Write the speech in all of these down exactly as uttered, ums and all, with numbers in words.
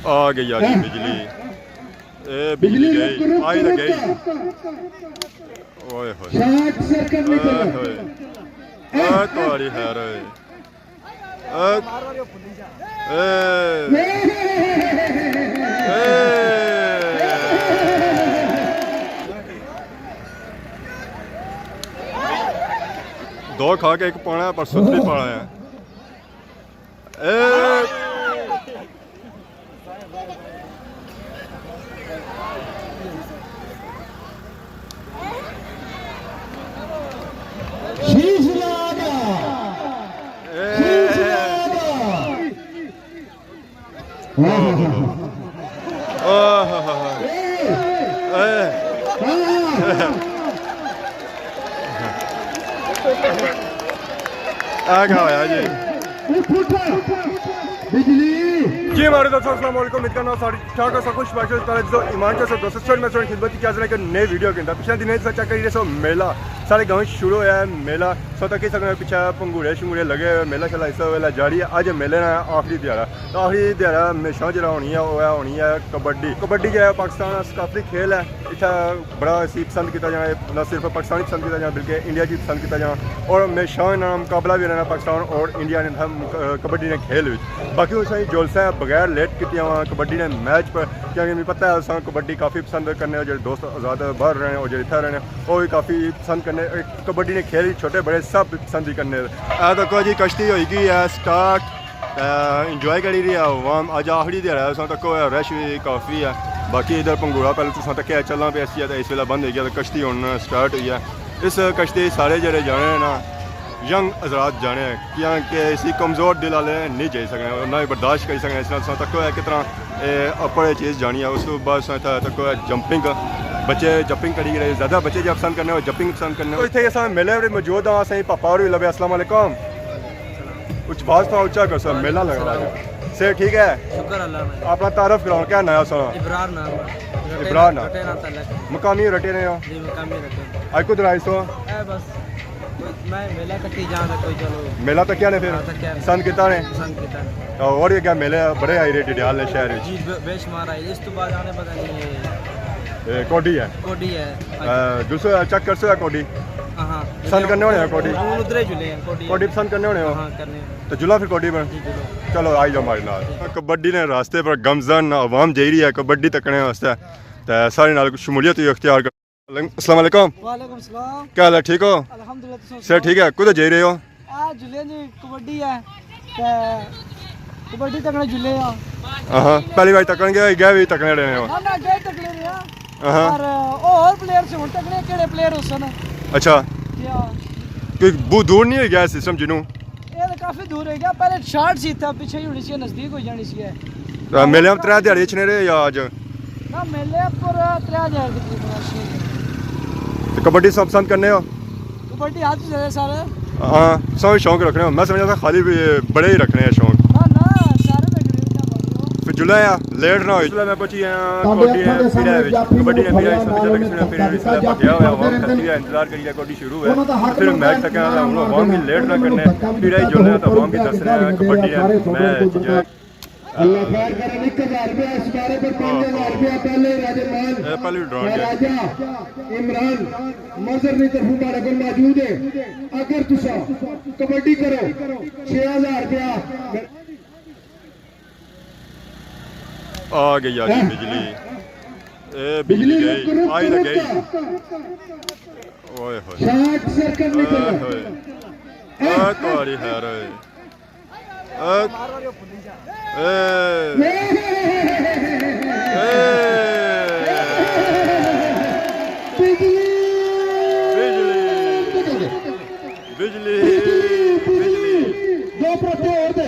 آ گئی، آ گئی بجلی۔ اے بجلی گئی، آئی تے گئی۔ اوئے ہوئے۔ شارٹ سرکٹ نکل۔ اوئے ہوئے۔ اے تہاڑی خیر ہوئے۔ اے۔ اے۔ اے۔ دو کھا کے ایک پانا ہے، پر ست نہیں پانا ہے۔ اے۔ شیش لا دا۔ اے۔ شیش لا دا۔ واہ۔ آہا۔ اے۔ آ کیا ہویا جی؟ اٹھ، اٹھ۔ بجلی۔ جی ہمارے دوستو، السلام علیکم۔ امید کرنا ساری ٹھاک ہو، سب کچھ باشد۔ تعالیٰ جزو ایمان کے ساتھ دوستو، شروع میں سوئے خدمت کی حاضر ہے کہ نئے ویڈیو کے اندر۔ پچھلے دنوں سے چیک کری رہے سو میلہ، سارے گاؤں شروع ہوا ہے میلہ۔ سو تک سکنے پیچھے پنگوڑے شنگوڑے لگے ہوئے، میلہ شیلہ اس ویلے جاری ہے۔ اج میلے نا آخری دیہاڑا، تو آخری دیہاڑا ہمیشہ جڑا ہونی ہے، وہ ہے ہونی ہے کبڈی۔ کبڈی جو ہے پاکستان نا ثقافتی کھیل ہے، اتھا بڑا اسی پسند کیتا جانا ہے، نہ صرف پاکستان اچ پسند کیتا جانا بلکہ انڈیا اچ بھی پسند کیتا جانا، اور ہمیشہ انہاں نا مقابلہ بھی رہنا پاکستان اور انڈیا نے اتھا مق-، کبڈی نے کھیل وچ۔ باقی ہوں اساں جلسہ بغیر لیٹ کیتے آواں کبڈی نے میچ پر، کیونکہ مجھے پتہ ہے اساں کبڈی کافی پسند کرنے، اور جڑے دوست آزاد باہر رہنے اور جڑے اتھا رہنے وہ بھی کافی پسند کرنے۔ کبڈی نے کھیل چھوٹے بڑے سب پسند ہی کرنے۔ اے تکو جی کشتی ہوئی گئی ہے سٹارٹ۔ تے انجوائے کری رہی ہے عوام۔ اج آخری دیہاڑا ہے، تساں تکو رش بھی کافی ہے۔ باقی ادھر پنگوڑا پہلے تساں تکیا چلنا پیا سی تے اس ویلے بند ہوئی گیا تے کشتی ہن سٹارٹ ہوئی ہے۔ اس کشتی سارے جڑے جانے ہیں نا، ینگ حضرات جانے ہیں، کیونکہ اسی کمزور دل والے نہیں جائی سکنے اور نہ ہی برداشت کری سکنے۔ اس نال تساں تکو ہے کتنا اے اپر اے چیز جانی ہے۔ اس تو بعد تساں اتھا تکو ہے جمپنگ، بچے جمپنگ کری رہے، زیادہ بچے جا پسند کرنے ہو جمپنگ پسند کرنے ہو۔ تو اتھے اساں میلے وچ موجود ہاں، اساں پاپا اور بھی لبے۔ السلام علیکم۔ کچھ باز تھوڑا اچا کرسو، میلہ لگا ہوا ہے۔ صحت ٹھیک ہے؟ شکر اللہ کا۔ اپنا تعارف کراؤ، کیا ناں ہے سارا؟ ابرار نام ہے۔ رٹے ابرار نا، نام۔ رٹے نا تعلق ہے۔ مقامی رٹے نے ہو؟ جی، مقامی رٹے۔ اج کدھر آئے سو؟ اے بس، کوئی میں میلہ تکی جانا، کوئی چلو۔ میلہ تکیا نے پھر؟ ہاں، تکیا نے۔ پسند کیتا نے؟ پسند کیتا نے۔ اور یہ کیا میلے بڑے آئی رہے ڈڈیال نے شہر وچ؟ جی، بے، بے شمار آئی۔ اس تو بعد آنے پتہ نہیں ہے۔ اے، کوڈی ہے؟ کوڈی ہے۔ اے، دوسرا چیک کرسو ہے کوڈی؟ ہاں، ہاں۔ پسند کرنے ہونے ہیں کوڈی؟ ہن ادھر ہی جلے ہیں، کوڈی۔ کوڈی پسند کرنے ہونے ہو؟ ہاں، کرنے ہیں۔ تو جلا پھر کوڈی پر۔ جی، جلو۔ چلو، آئی جاؤ ہمارے نال۔ کبڈی نے راستے پر گمزن عوام جائی رہی ہے کبڈی تکنے واسطے۔ تے سارے نال شمولیت ہی اختیار کر۔ السلام علیکم۔ وعلیکم السلام۔ کیا حال ہے، ٹھیک ہو؟ الحمدللہ، تساں صحت سناؤ؟ ٹھیک ہے، کدھر جائی رہے ہو؟ آ جلے جی کبڈی ہے، تے کبڈی تکنے جلے آ۔ ہاں، پہلی بار تکن گیا، گیا بھی تکنے رہے ہو؟ نہ، نہ، گئے تکنے رہے آ۔ ہاں۔ پر او ہور پلیئر سے ہن تکنے کیڑے پلیئر ہوسن۔ اچھا۔ جی ہاں۔ کوئی بہت دور نہیں ہوئی گیا سسٹم جنوں؟ اے تے کافی دور ہوئی گیا، پہلے شارٹ سی تھا، پچھے ہی ہونی سی، نزدیک ہوئی جانی سی۔ آ، میلے ہم ترے دیہاڑے اچھنے رہے یا اج؟ نہ، میلے پر ترے دیہاڑے تقریباً اچھنے رہے۔ تے کبڈی سب پسند کرنے ہو؟ کبڈی ہاتھ سے سارے۔ ہاں، سب شوق رکھنے ہو۔ میں سمجھا تھا خالی بھی بڑے ہی رکھنے ہیں شوق۔ نہ، نہ، سارے رکھنے ہیں، کیا بات ہے۔ پھر جلے آ، لیٹ نہ ہوئی۔ جلے میں پہنچی ہاں، کبڈی نے پیڑے وچ، کبڈی نے پیڑے وچ، سب جگہ کسی نے پیڑے وچ، اس ویلے بھاگیا ہوا عوام کھڑی ہے، انتظار کری ہے، کبڈی شروع ہے۔ پھر میچ تکیا ہوا، ہن عوام بھی لیٹ نہ کرنے، پیڑے ہی جلنے تو عوام بھی دسنے کبڈی نے میچ جو ہے۔ اللہ خیر کرے، ایک ہزار روپیہ اس بارے پر، پنج ہزار روپیہ پہلے راجہ مان، اے پہلے ڈرون گیا۔ راجہ عمران مظہر نی طرفوں ماڑے کول موجود ہے۔ اگر تساں کبڈی کرو، چھ ہزار روپیہ۔ آ گئی، آ گئی بجلی۔ اے بجلی بجلی گئی، رک، رک، آئی تے رک۔ گئی۔ اوئے ہوئے۔ شارٹ سرکٹ نکل۔ اوئے ہوئے۔ اے تہاڑی خیر ہوئے۔ اے۔ اے۔ اے۔ بجلی۔ بجلی۔ بجلی۔ بجلی۔ دو پرتے اور دے۔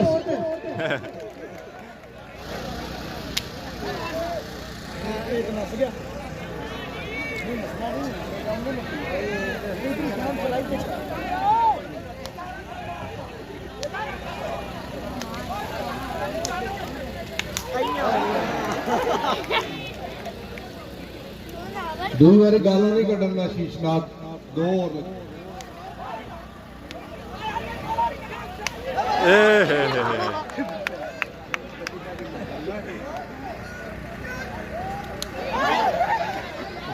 دو باری گالاں نہیں کڈنا، شیشناک۔ دو اور۔ اے ہے ہے ہے۔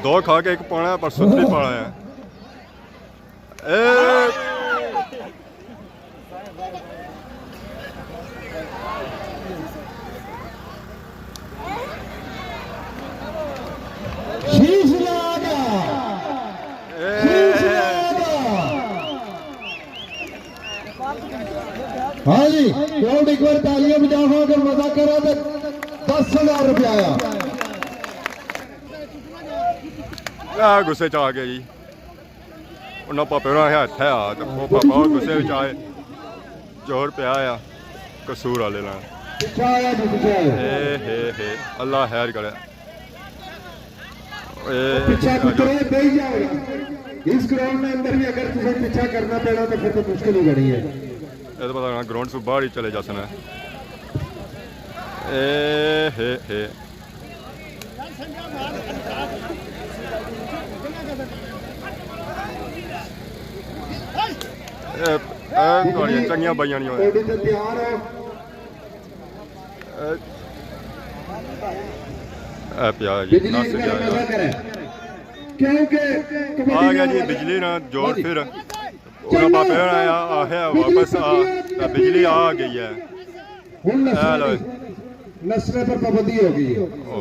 دو کھا کے ایک پانا ہے، پر ستری پانا ہے۔ اے شیش لاگا، شیش لاگا۔ ہاں جی، کراؤڈ ایک بار تالیاں بجاؤ، اگر مزہ کرا تو دس ہزار روپیہ آیا۔ آ غصے چ آ گیا جی۔ انہاں پاپے ہوراں آخیا، "اتھے آ"، تے او پاپا ہور غصے وچ آئے، زور پیا آیا قصور والے نال۔ پچھا آیا جی، پچھا آیا۔ اے ہے ہے، اللہ خیر کرے۔ اے پچھا آ جاؤ۔ کتنے بہی جاؤ۔ اس گراؤنڈ میں اندر بھی اگر تمہیں پچھا کرنا پڑا تو پھر تو مشکل ہی بڑی ہے۔ اے تو پتہ لگنا گراؤنڈ سے باہر ہی چلے جاسن۔ اے ہے ہے۔ اے، اے تہاڑیاں چنگیاں بائیاں نہیں ہوئے۔ اے، اے پیا جی، بجلی نس گیا یار۔ کیونکہ آ گیا جی بجلی نا جوڑ پھر۔ انہاں پاپے ہوراں آخیا واپس آ، تے بجلی آ گئی ہے۔ ہن اے لو۔ نسنے پر پابندی ہو گئی ہے۔ او،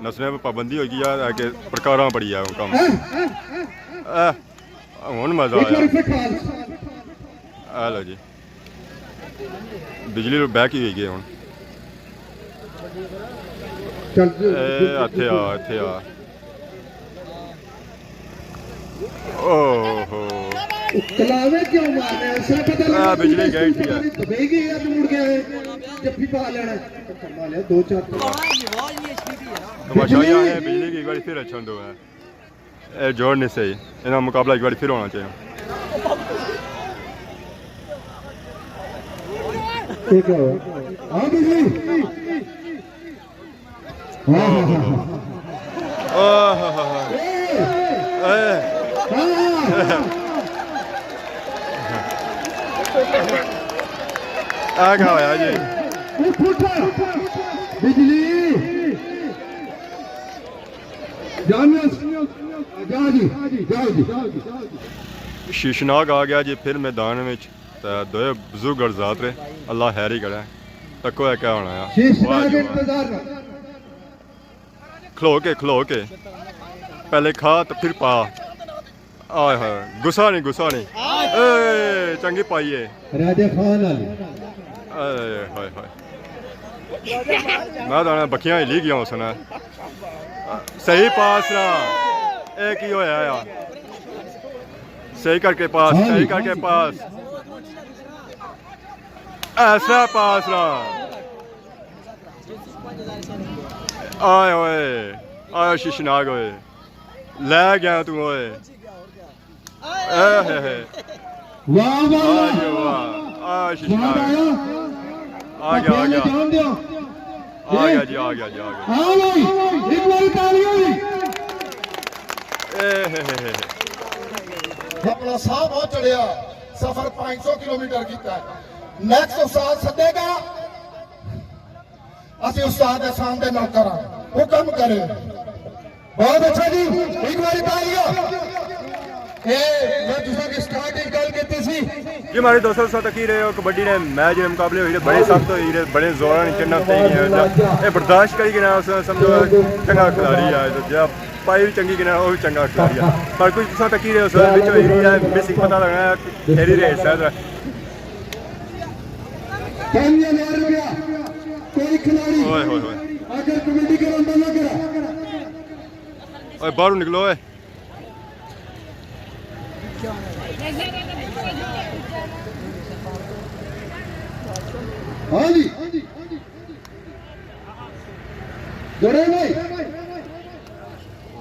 نسنے پر پابندی ہو گئی ہے، اگے پرکاراں پڑی ہے کم۔ اے، ہن مزہ ایک آیا۔ بار پھر کال۔ اے لو جی۔ بجلی لو بیک ہی ہوئی گئی ہن۔ چل، اے، اتھے آ، اتھے آ۔ اوہو۔ کلاوے کیوں مارنے ہیں؟ اس نے پتہ لگا آ، بجلی گئی تھی یار۔ دبئی گئی ہے تو مڑ گیا ہے۔ جب بھی پا لینا ہے۔ کما لیا دو چار۔ تماشا یہ ہے، بجلی کی ایک بار پھر اچھا دو ہے۔ اے جوڑ نہیں صحیح۔ انہاں مقابلہ ایک بار پھر ہونا چاہیے۔ ٹھیک ہے۔ ہاں بجلی۔ واہ، واہ، واہ، واہ۔ اوہ، ہو، ہو، ہو۔ اے۔ اے۔ ہاں۔ آ کیا ہویا جی؟ اٹھ، اٹھ۔ بجلی۔ جانس۔ جا جی، جاؤ جی۔ شیشناک آ گیا جی پھر میدان وچ۔ تے دوئے بزرگ اور ذات رہے، اللہ خیر ہی کرے۔ تکو ہے کیا ہونا ہے۔ شیشناک واہ جی واہ۔ انتظار۔ کھلو کے، کھلو کے۔ پہلے کھا تے پھر پا۔ آئے ہائے، غصہ نہیں، غصہ نہیں۔ اے، چنگی پائی ہے۔ راجہ خان والی۔ اے، ہائے، ہائے۔ میں تو بکیاں ہلی گیا اس نے۔ صحیح پاس نہ۔ اے کی ہویا ہے؟ صحیح کر کے پاس، صحیح کر کے پاس۔ ایسا پاس نہ۔ آئے ہوئے، آئے شیشناک ہوئے۔ لے گیا تو ہوئے۔ اے ہے ہے۔ واہ، واہ، واہ۔ آ شیشناک۔ آ گیا، آ گیا۔ آ گیا جی، آ گیا جی، آ گیا۔ ہاں بھائی، ایک بار تالیاں جی۔ اے ہے ہے ہے۔ اپنا ساہ بہت چڑھیا، سفر پانچ سو کلومیٹر کیتا ہے۔ نیکسٹ استاد سدے گا۔ اسی استاد احسان دے نوکر ہاں، حکم کرے۔ بہت اچھا جی، ایک باری تالیاں۔ اے، میں تساں کی سٹارٹنگ گل کیتی سی۔ جی ہمارے دوستو، تساں تکی رہے ہو کبڈی نے میچ، جیہڑے مقابلے ہوئی رہے، بڑے سخت ہوئی رہے، بڑے زوراں نے چنڈاں پئی رہیاں۔ اے برداشت کری کے نا، سمجھو چنگا کھلاڑی ہے، تے جیہڑا پائی بھی چنگی کے نا، او بھی چنگا کھلاڑی ہے۔ پر کچھ تساں تکی رہے ہو، سر، وچ ہوئی رہی ہے مسنگ، پتہ لگنا ہے کیڑی ریس ہے۔ پنج ہزار روپیہ کوئی کھلاڑی، اوئے ہوئے ہوئے۔ اگر کمیٹی کرن تو نہ کرا۔ اوئے، باہروں نکلو، اوئے۔ ہاں جی۔ جوڑے بھائی۔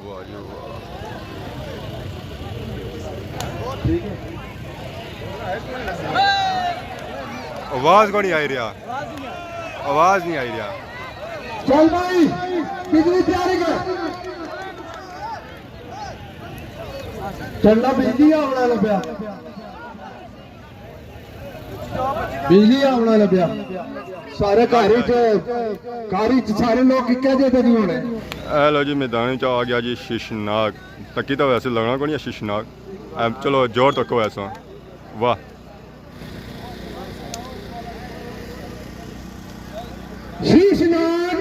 واہ جی واہ۔ آواز کون نہیں آئی رہا؟ آواز نہیں آئی رہا۔ چل بھائی، بجلی تیاری کر۔ چلنا بجلی آونا لگا۔ بجلی آن والا پیا۔ سارے گھر وچ، گھر وچ سارے لوگ اکے جے تے نہیں ہونے۔ اے لو جی، میدان وچ آ گیا جی شیشناگ۔ تکی تو ویسے لگنا کوئی نہیں شیشناگ۔ اے چلو زور تکو ایسا۔ واہ۔ شیشناگ۔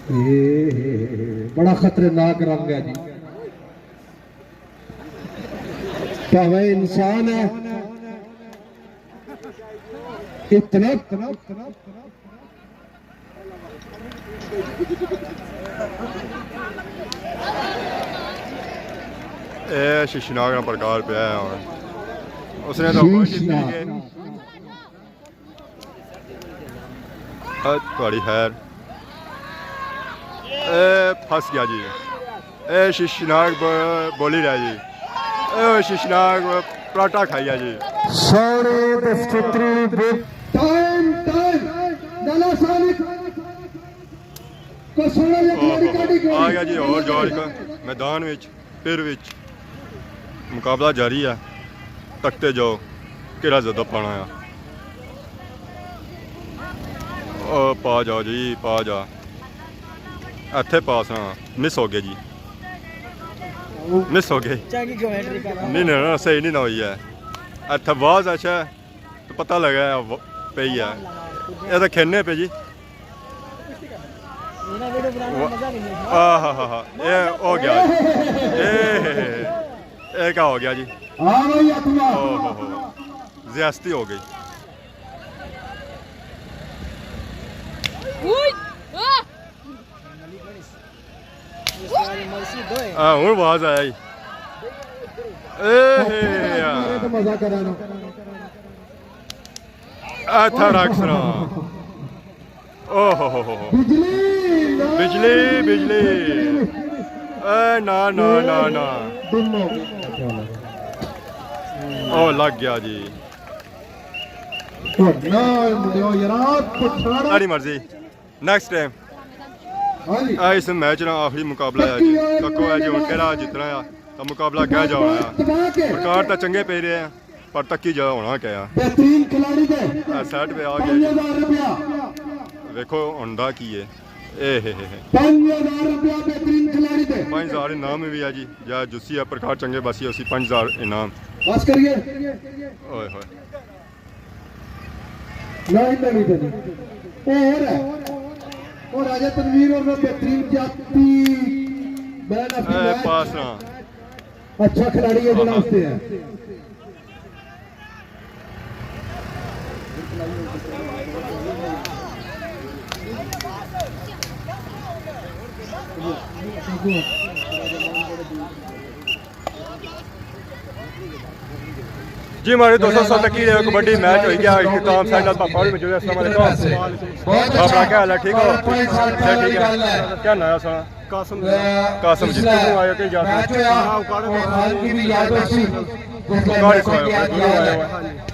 اے بڑا خطرناک رنگ ہے جی۔ بھاویں انسان ہے، اتنا۔ اے شیشناگ نا پرکار پیا ہے ہن۔ اس نے تو ہوش ہی پی گئے۔ اے تہاڑی خیر۔ اے پھس گیا جی۔ اے شیشناگ ب-، بولی رہا جی۔ اے شیشناگ پراٹھا کھائی گیا جی۔ سوری دستری بک۔ ٹائم، ٹائم۔ لالا صاحب، کو سونا یہ اوہ، کھلاڑی اوہ، کاٹی آ گیا جی، اور جوڑ میدان وچ۔ پھر وچ مقابلہ جاری ہے، تکتے جاؤ کیڑا زیادہ پانا آ۔ او پا جاؤ جی، پا جا۔ ایتھے پاس نہ، مس ہو گئے جی، مس ہو گئے۔ چنگی کمنٹری کرنا۔ نہیں، نہیں، نہیں، صحیح نہیں نہ ہوئی ہے۔ ایتھے باز اچھا ہے۔ تو پتہ لگا ہے، وہ پئی ہے۔ یہ تو کھیلنے پہ جی۔ آہ ہا ہا ہا۔ یہ ہو گیا جی۔ اے، اے کیا ہو گیا جی؟ ہاں بھائی، اپنا۔ اوہ ہو ہو۔ زیاستی ہو گئی۔ اوئے، آہ۔ ہاں، ہن آواز آیا ہی۔ اے ہے یار۔ مزہ کرانا۔ اتھا رکھ سنا۔ اوہ ہو ہو ہو۔ بجلی، بجلی، بجلی۔ اے نا، نا، نا، نا۔ او لگ گیا جی۔ او نا، مڑیو یار، پٹھانا۔ تیری مرضی۔ نیکسٹ ٹائم۔ ہاں جی۔ اے اس میچ نا آخری مقابلہ ہے جی۔ تکو ہے جی ہن کیڑا جتنا ہے۔ تو مقابلہ کہہ جا ہونا ہے۔ پرکار تاں چنگے پئی رہے ہیں، پر تکی جا ہونا کیا ہے۔ بہترین کھلاڑی دے اے سیٹ پہ آ گیا پنج ہزار روپیہ۔ ویکھو ہوندا کی ہے۔ اے ہے ہے ہے۔ پنج ہزار روپیہ بہترین کھلاڑی دے۔ پنج ہزار انعام بھی ہے جی۔ یا جسی ہے پرکار چنگے باسی اسی پنج ہزار انعام۔ بس کریے۔ اوئے ہوئے۔ نہ، اتنا نہیں تھے۔ اور ہے۔ اور راجہ تنویر اور بہترین جاتی مین آف دی اے میچ۔ پاس نہ۔ اچھا کھلاڑی ہے جناب، اس سے ہے۔ جی ہمارے دوستوں، سب تکی رہے ہو، کبڈی میچ ہوئی گیا اختتام، سائیں نال پاپا بھی موجود ہے۔ السلام علیکم۔ بہت اچھا۔ آپ کا کیا حال ہے؟ ٹھیک ہو؟ سب ٹھیک ہے۔ کیا نام ہے سارا؟ قاسم۔ قاسم جی، کتھوں آئے ہو؟ کیا یاد ہے؟ کہاں سے آئے ہو؟ دوروں آئے ہو؟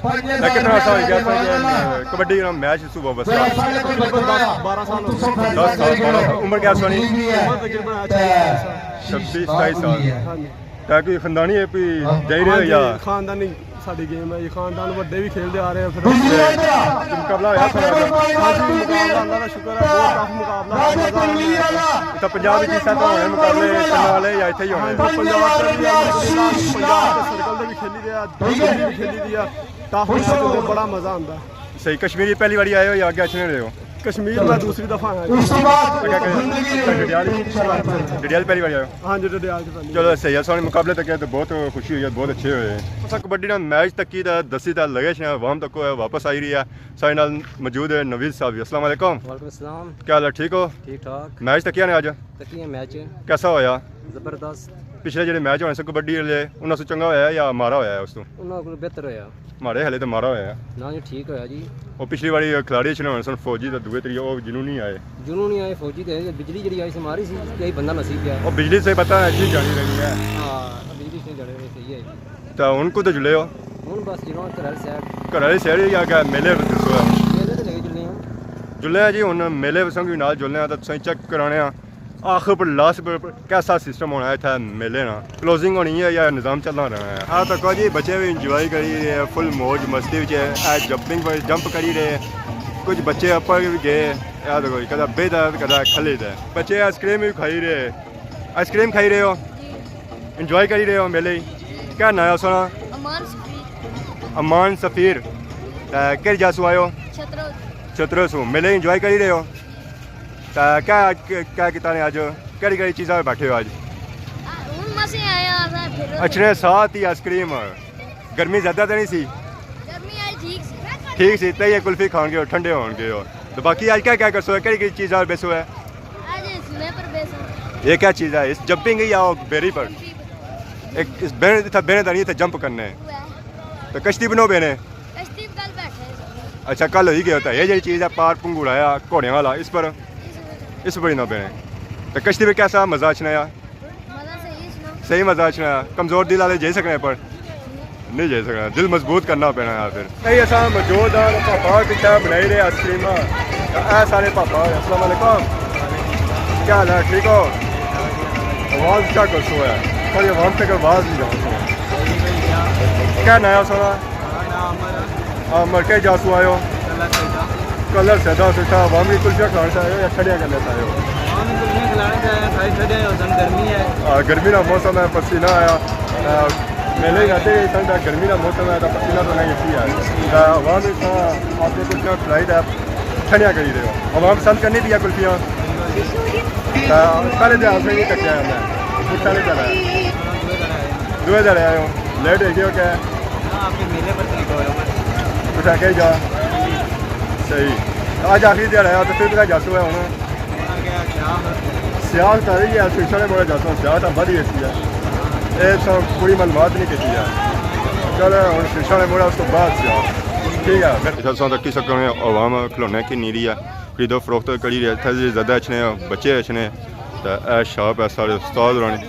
میں کتنا عرصہ ہو گیا تھا یہ کبڈی کا میچ صبح بس؟ تقریباً دس، بارہ سال ہو گئے۔ دس سال، بارہ سال۔ عمر کیا سونی؟ عمر تقریباً ہے چھبیس سال۔ چھبیس، ستائیس سال۔ ہاں جی۔ تے کوئی خاندانی ہے، کوئی جائی رہے ہو یا؟ ہاں جی، خاندانی ساڈی گیم ہے، یہ خاندان وڈے بھی کھیلتے آ رہے ہیں۔ پھر مقابلہ ہویا سارا؟ ہاں جی، مقابلہ اللہ کا شکر ہے، بہت ٹف مقابلہ ہے، مزہ آ رہا ہے۔ اتنا پنجاب وچ اس طرح ہونے مقابلے کرنے والے یا اتھے ہی ہونے؟ پنجاب تے بھی الحمدللہ، پنجاب تے سرکل دے بھی کھیلی دے آ، دلی بھی کھیلی دی آ، ٹف میچ ہوندے، بڑا مزہ آندا ہے۔ صحیح، کشمیری پہلی باری آئے ہو یا اگے اچھنے رہے ہو؟ کشمیر میں دوسری دفعہ آیا جی۔ اچھا، ڈڈیال؟ ڈڈیال پہلی باری آئے ہو؟ ہاں جی، ڈڈیال سے پہلی۔ چلو صحیح ہے، سارے مقابلے تکے تو بہت خوشی ہوئی ہے، بہت اچھے ہوئے۔ اساں کبڈی نا میچ تکی تے دسی تے لگے شنے عوام تکو ہے، واپس آئی رہی ہے۔ سارے نال موجود ہے نوید صاحب بھی۔ السلام علیکم۔ وعلیکم السلام۔ کیا حال ہے، ٹھیک ہو؟ ٹھیک ٹھاک۔ میچ تکیا نے اج؟ تکیا میچ۔ کیسا ہویا؟ زبردست۔ پچھلے جڑے میچ ہونے سے کبڈی والے، انہاں سے چنگا ہویا یا مارا ہویا ہے اس تو؟ انہاں کو بہتر ہویا۔ ماڑے حالے تے مارا ہویا ہے۔ نہ جی، ٹھیک ہویا جی۔ او پچھلی واری کھلاڑی اچھنے ہونے سن فوجی تے دوئے تریے، او جنونی آئے۔ جنونی آئے، فوجی تے بجلی جڑی آئی سی ماری سی، کئی بندہ نسی گیا۔ او بجلی سے پتہ ہے، اچھی جانی رہی ہے۔ ہاں، بجلی سے جڑے ہوئے صحیح ہے۔ تے ہن کدھر جلے ہو؟ ہن بس جنوں گھر والی سائیڈ۔ گھر والی سائیڈ یا کہ میلے پر جلسو ہے؟ میلے تے لگے جلنے ہاں۔ جلنے ہاں جی، ہن میلے سنگ وی نال جلنے ہاں تے تساں چیک کرانے ہاں۔ آخر پر لاسٹ پر کیسا سسٹم ہونا ہے اتھے میلے نا؟ کلوزنگ ہونی ہے یا نظام چلنا رہنا ہے؟ آ تکو جی، بچے بھی انجوائے کری رہے ہیں، فل موج مستی وچ ہے۔ اے جمپنگ پر جمپ کری رہے، کچھ بچے اوپر بھی گئے۔ اے تکو جی، کدے بہدا ہے، کدے کھلیدا ہے۔ بچے آئس کریم بھی کھائی رہے، آئس کریم کھائی رہے ہو؟ انجوائے کری رہے ہو میلے؟ کیا ناں ہے سونا؟ امان سفیر۔ امان سفیر۔ تے کہڑی جا سو آئے ہو؟ چھترو۔ چھترو سو۔ میلے انجوائے کری رہے ہو؟ تے کیا، کیا کیتا نے اج؟ کہڑی کہڑی چیزاں پہ بیٹھے ہو اج؟ آ، ہن مسے آیا سا پھر۔ اچھنے ساتھ ہی آئس کریم۔ گرمی زیادہ تے نہیں سی؟ گرمی آئی ٹھیک سی۔ ٹھیک سی، تے یہ کلفی کھان گئے ہو، ٹھنڈے ہون گئے ہو۔ تو باقی اج کیا کیا کرسو ہے؟ کہڑی کہڑی چیزاں بیسو ہے؟ اج سوئے پر بیسو۔ یہ کیا چیز ہے؟ اس جمپنگ ہی آؤ بیری پر؟ جمپنگ۔ ایک اس بہنے، اتھا بہنے دا نہیں، اتھا جمپ کرنے۔ ہوا ہے۔ تو کشتی بنو بہنے؟ کشتی کل بیٹھے ہیں سب۔ اچھا، کل ہوئی گیا ہوتا ہے۔ یہ جڑی چیز ہے، پار پنگوڑا ہے، گھوڑیاں والا، اس پر؟ اس پر۔ اس پر ہی نہ بہنے۔ تو کشتی پہ کیسا مزہ اچھنا ہے؟ مزہ صحیح اچھنا۔ صحیح مزہ اچھنا ہے۔ کمزور دل والے جائی سکنے پر؟ نہیں جائی سکنا، دل مضبوط کرنا پینا ہے پھر۔ اے اساں موجود ہاں، پاپا پیچھے بنائی رہے آئس کریم۔ اے سارے پاپا، السلام علیکم۔ کیا حال ہے؟ ٹھیک ہو؟ آواز کیا کرسو ہے؟ پر یہ آواز تک آواز نہیں جاؤ۔ کیا ناں ہے سونا؟ ہاں، امر کے جاسو آئے ہو؟ کلر سیدا۔ کلر سیدا سے تھا، عوام کی کلفیاں کھان سے آئے ہو یا کھڑیاں کرنے سے آئے ہو؟ عوام کی کلفیاں کھلانے سے آئے ہیں، کھائی کھڑے ہیں، اس دن گرمی ہے۔ ہاں، گرمی کا موسم ہے، پسینہ آیا۔ آ، میلے ہی رہتے ہیں، اس ٹائم گرمی کا موسم ہے، تو پسینہ تو نہیں اسی ہے۔ تو عوام اس طرح آپ نے کلفیاں کھلائی تھا، ٹھنڈیاں کری رہے ہو۔ عوام پسند کرنی بھی ہے کلفیاں۔ تو پہلے دے آپ نے نہیں تکیا ہے میں، کچھ پہلے دے آیا۔ دوئے دے آئے ہو، لیٹ ہو گئے ہو کیا؟ ہاں، آپ کے میلے پر تھی گئے ہو۔ اٹھا کے جا۔ صحیح۔ اج آخری دیہاڑا ہے، تو پھر کتھا جاسو ہے ہن؟ سیال تاں رہی ہے، شیشہ نے موڑا جاسو، سیال تاں بدھ گئی ہے۔ اے سب پوری معلومات نہیں کیتی ہے۔ چل، ہن شیشہ نے موڑا، اس تو بعد سیال۔ ٹھیک ہے، پھر۔ اتھا تساں تکی سکنے ہو، عوام کھلونے کنی رہی ہے، خرید و فروخت کری رہی ہے۔ اتھا زیادہ اچھنے بچے اچھنے، تے اے شاپ ہے سارے استاد ہوراں نے۔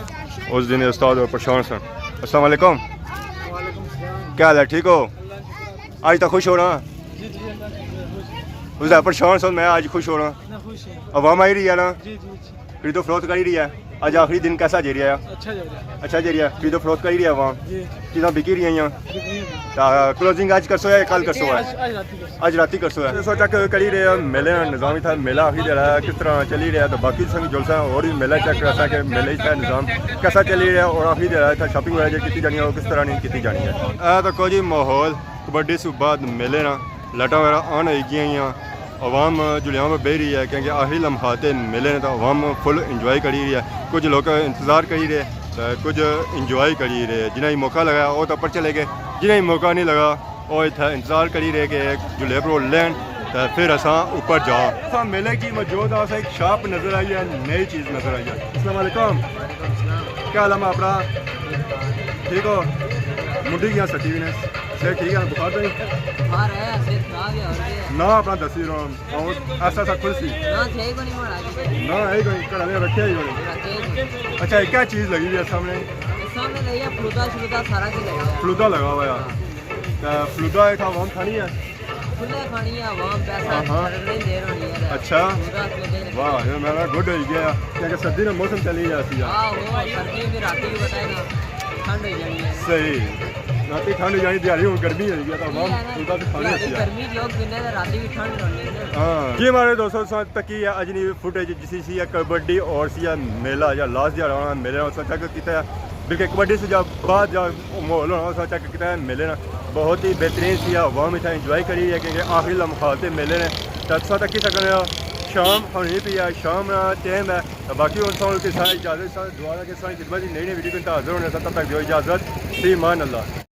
اس دن استاد ہور پریشان سن۔ السلام علیکم۔ وعلیکم السلام۔ کیا حال ہے؟ ٹھیک ہو؟ اللہ شکر۔ آج تاں خوش ہو نا؟ جی، جی، اللہ شکر، خوش۔ اس دا پریشان سن، میں آج خوش ہو نا؟ میں خوش ہوں۔ عوام آئی رہی ہے نا؟ جی، جی، جی۔ خرید و فروخت کری رہی ہے؟ آج آخری دن کیسا جا رہا ہے؟ اچھا جا رہا ہے۔ اچھا جا رہا ہے؟ خرید و فروخت کری رہی ہے عوام؟ جی۔ چیزاں بکی رہی ہیں؟ بکی رہی ہیں۔ تاں کلوزنگ آج کرسو یا کل کرسو ہے؟ آج، آج رات ہی کرسو۔ آج رات ہی کرسو ہے۔ سو چیک کری رہے ہیں، میلے نا نظام اتھا، میلہ آخری دیہاڑا ہے، کس طرح چلی رہا ہے، تو باقی تساں کی جلسہ ہور بھی میلہ چیک کراساں کہ میلے اتھا نظام کیسا چلی رہا ہے اور آخری دیہاڑا اتھا شاپنگ وغیرہ جیہڑی کیتی جانی ہے، او کس طرح نی کیتی جانی ہے۔ اے تکو جی ماحول، کبڈی سوں بعد میلے نا، لائٹاں وغیرہ آن ہوئی گئیاں، عوام جلیاں پہ بہی رہی ہے کیونکہ آخری لمحات میلے نے، تو عوام فل انجوائے کری رہی ہے۔ کچھ لوگ انتظار کری رہے، تے کچھ انجوائے کری رہے۔ جنہاں کی موقع لگا، او تو اوپر چلے گئے، جنہاں کی موقع نہیں لگا، او اتھا انتظار کری رہے کہ جھولے پرو لین، تے پھر اساں اوپر جاں۔ اساں میلے کی موجود ہاں، اساں ایک شاپ نظر آئی ہے، نئی چیز نظر آئی ہے۔ السلام علیکم۔ کیا حال ہے اپنا؟ ٹھیک ہو؟ منڈی کیا سٹی وی نے؟ صحت ٹھیک ہے، بخار تو نہیں؟ بخار ہے، صحت خراب ہے، اور کیا ہے؟ ناں اپنا دسی رہا ہوں، ایسا ایسا کھل سی۔ ناں، تھے ہی کوئی نہیں ماڑا جی۔ ناں، ہے ہی کوئی، گھر والے رکھے ہی کوئی۔ رکھے ہی کوئی۔ اچھا، یہ کیا چیز لگی ہوئی ہے سامنے؟ سامنے لگی ہے فلودا شلودا، سارا کچھ لگا ہوا ہے۔ فلودا لگا ہوا ہے۔ ہاں۔ تے فلودا اتھا عوام کھانی ہے؟ فلودا کھانی ہے عوام، پیسہ ہاں، ہاں۔ خرچنے دیر ہونی ہے۔ اچھا۔ فلودا فلودا ہی رکھنا۔ واہ، یہ میرا گڈ ہوئی گیا، کیونکہ سردی نا موسم چلی گیا سی۔ ہاں، وہ سردی میں رات ہی پتہ ہے نا، ٹھنڈ ہوئی جانی ہے۔ صحیح۔ رات ٹھنڈ ہوئی جانی، دیہاڑی ہن گرمی ہوئی گئی، تو عوام یہ ہے نا، فلودا تے کھانے دیہاڑی سی۔ گرمی جو دن ہے، رات بھی ٹھنڈ رہنی ہے نا۔ ہاں۔ جی ہمارے دوستو، ساتھ تکی ہے اج نی فوٹیج جسی سی کبڈی اور سی میلہ یا لاسٹ دیہاڑا ہونا میلے نا، اس چیک کیتا ہے۔ بلکہ کبڈی سے جا بعد جا ماحول ہونا، اس چیک کیتا ہے میلے نا۔ بہت ہی بہترین سی، عوام اتھا انجوائے کری رہی ہے کیونکہ آخری لمحات میلے نے۔ تے تساں تکی سکنے ہو، شام ہونی پئی ہے، شام نا ٹائم ہے۔ تے باقی ہن تساں کی ساری اجازت، ساری دعا ہے کہ ساری خدمت نئی نئی ویڈیو کے حاضر ہونے سے، تب تک دیو اجازت، فی امان اللہ۔